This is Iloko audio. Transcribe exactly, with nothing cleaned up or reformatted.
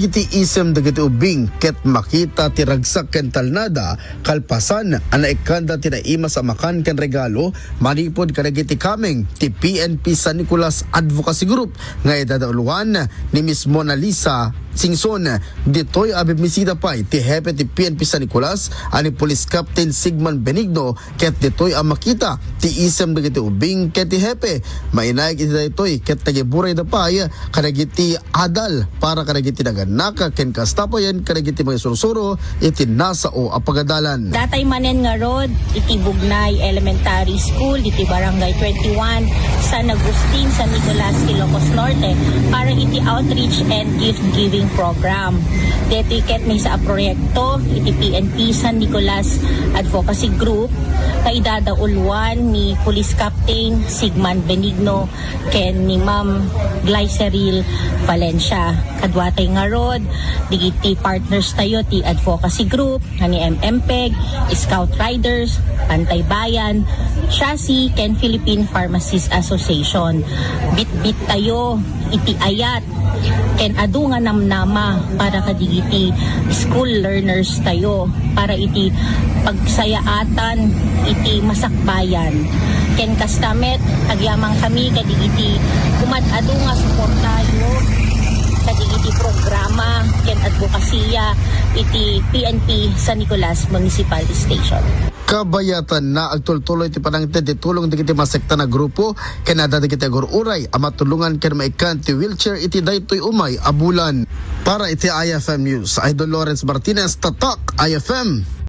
iti isem dagiti ubbing ket makita ti ragsak ken talnada kalpasan a naikkanda ti naimas a makan ken regalo manipud kadagiti kameng ti P N P San Nicolas Advocacy Group nga idadauluan ni Miss Mona Lisa Singson. Ditoy a bibisita pay ti hepe ti P N P San Nicolas a ni Police Captain Sigman Benigno ket ditoy a makita ti isem dagiti ubbing ket ti hepe. Mainaig iti daytoy ket nagiburayda pay kadagiti adal para kadagiti nagannak ken kasta payen kadagiti mangisursuro iti nasao a pagadalan. Datay manen ngarud iti Bugnay Elementary School diti Barangay twenty-one, San Agustin, San Nicolas, Ilocos Norte para iti outreach and gift giving program. Detoy ket maysa a proyekto iti P N P San Nicolas Advocacy Group nga idadauluan ni Police Captain Sigman Benigno ken ni Ma'am Glyceril Valencia. Kaduatay ngarud, digiti partners tayo ti advocacy group, nga ni M M peg, Scout Riders, Pantay Bayan, Chassis, ken Philippine Pharmacists Association. Bitbit tayo iti ayat ken adu nga namnama para kadigiti school learners tayo para iti pagsayaatan iti masakbayan. Ken kasta met, agyamankami kadigiti umad-adu nga suportayo kadigiti programa ken advokasiya iti P N P San Nicolas Municipal Station. Kabayatanna, agtultuloy ti panangted ti tulong dagiti masektan a grupo ken adda dagiti agur-uray a matulongan ken maikkan ti wheelchair iti daytoy umay a bulan. Para iti I F M News, Idol Lawrence Martinez, Tatak I F M.